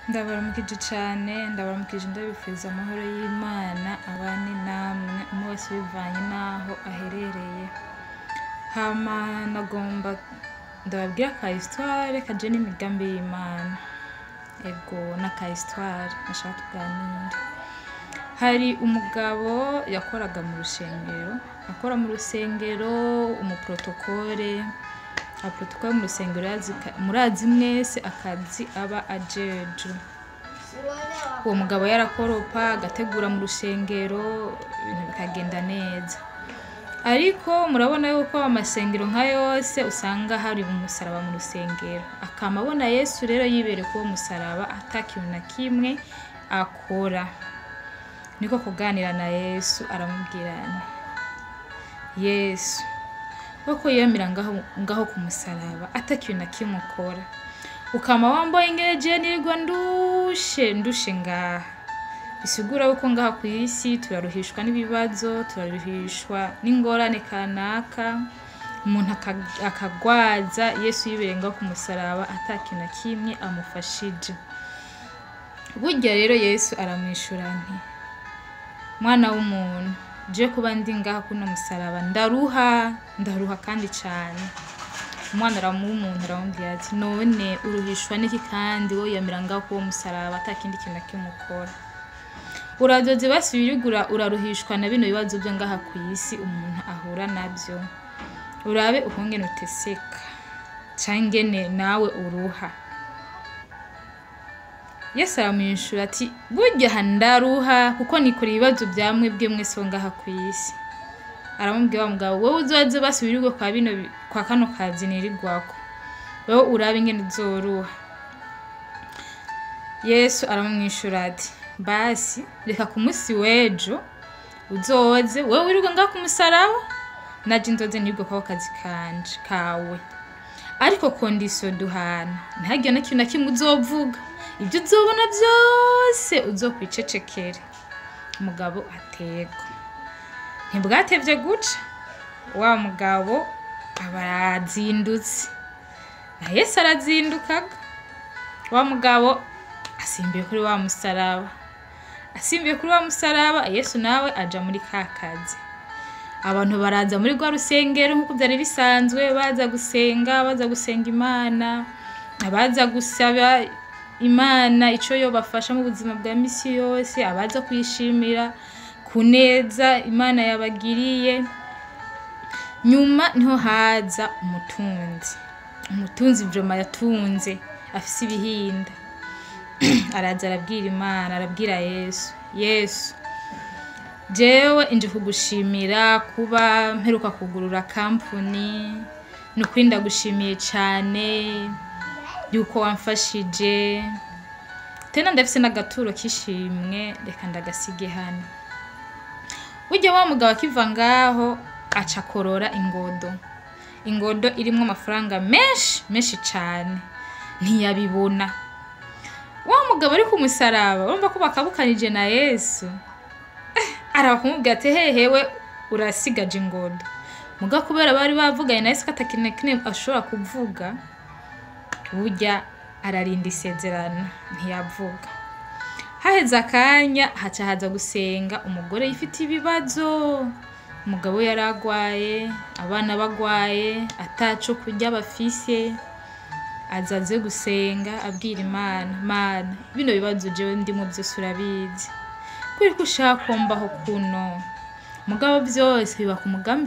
Ndabaramukije cane, ndabaramukije ndabipfuriza amahoro y'Imana abane namwe, umwe wese bivanye n'aho aherereye. Hama nagomba ndababwire aka histoire kaje n'imigambi y'Imana. Ego n'aka histoire nashaka tuganire. Hari umugabo yakoraga mu rusengero, akora mu rusengero umuprotokole, aprotokole mu rusengero murazi mwese akazi aba ajejwe. Uwo mugabo yarakoropa, agategura mu rusengero, ibintu bikagenda neza. Ariko murabona yuko amasengero nka yose usanga hari umusaraba mu rusengero. Akama abona Yesu rero yibereye kuri uwo musaraba ata kintu na kimwe akora. Niko kuganira na Yesu aramubwira nti: Yesu, weko yiyamira ngaho ku musaraba ata kintu na kimwe ukora. Ukama wamboye ingene jewe nirirwa ndushe ngaha. Bisigura yuko ngaha kw'isi turaruhishwa n'ibibazo, turaruhishwa n'ingorane kanaka, umuntu akagwaza, Yesu yibereye ngaho ku musaraba ata kintu na kimwe amufashije. Burya rero Yesu aramwishura nti: Mwana w'umuntu, je kuba ndi ngaha kuno musaraba ndaruha, ndaruha kandi cane. Umwana w'umuntu aramubwira ati: None uruhishwa n'iki kandi woyamira ngaho kuwo musaraba ata kindi kintu na kimwe ukora? Urazoze basi wirigura uraruhishwa na bino bibazo vyo ngaha kw'isi umuntu ahura navyo. Urabe ukungene uteseka canke ingene nawe uruha. Yesu aramwishura ati: Burya aha ndaruha kuko nikoreye ibibazo vya mwebwe mwese bo ngaha kw'isi. Aramubwira wa mugabo, wewe uzoze basi wirirwe kwa bino kwa kano kazi nirirwako, wewe urabe ingene uzoruha. Yesu aramwishura ati: Basi reka ku musi w'ejo uzoze wewe wirirwe ngaha ku musaraba, naje nzoze nirirwe kwako kazi kanje kawe. Ariko condition duhana, ntihagire n'ikintu na kimwe uzovuga, ivyo uzobona vyose uzokwicecekere. Umugabo aterwa. Ntibwatevye guca, wa mugabo aba arazindutse. Na Yesu arazindukaga. Wa mugabo asimbiye kuri wa musaraba. Asimbiye kuri wa musaraba, Yesu nawe aja muri ka kazi. Abantu baraza muri rwa rusengero nk'uko vyari bisanzwe, baza gusenga, baza gusenga Imana, abaza gusaba Imana ico yobafasha mu buzima bwa misi yose, abaza kuyishimira ku neza Imana yabagiriye. Nyuma niho haza umutunzi. Umutunzi vraiment yatunze, afise ibihinda. Araza arabwira Imana, arabwira Yesu: Yesu, jewe inje kugushimira kuba mperuka kugurura kampuni, nukuri ndagushimiye cane yuko wamfashije, tena ndafise n'agaturo k'ishimwe, reka ndagasige hano. Burya wa mugabo akiva ngaho aca akorora ingodo, ingodo irimwo amafaranga menshi menshi cane, ntiyabibona. Wa mugabo ari ku musaraba, urumva ko bakabukanije na Yesu, araba kumubwira ati: Hehewe urasigaje ingodo. Muga kubera bari bavuganye na Yesu ko atakintu na kimwe ashobora kuvuga, burya ararinda isezerano ntiyavuga. Haheze akanya haca haza gusenga umugore yifitiye ibibazo. Umugabo yari agwaye, abana bagwaye, ataco kurya bafise. Aza aze gusenga abwira Imana: Mana, bino bibazo jewe ndimwo vyose urabizi, kubera ko ushaka ko mbaho kuno? Mugabo vyose biba ku mugambi.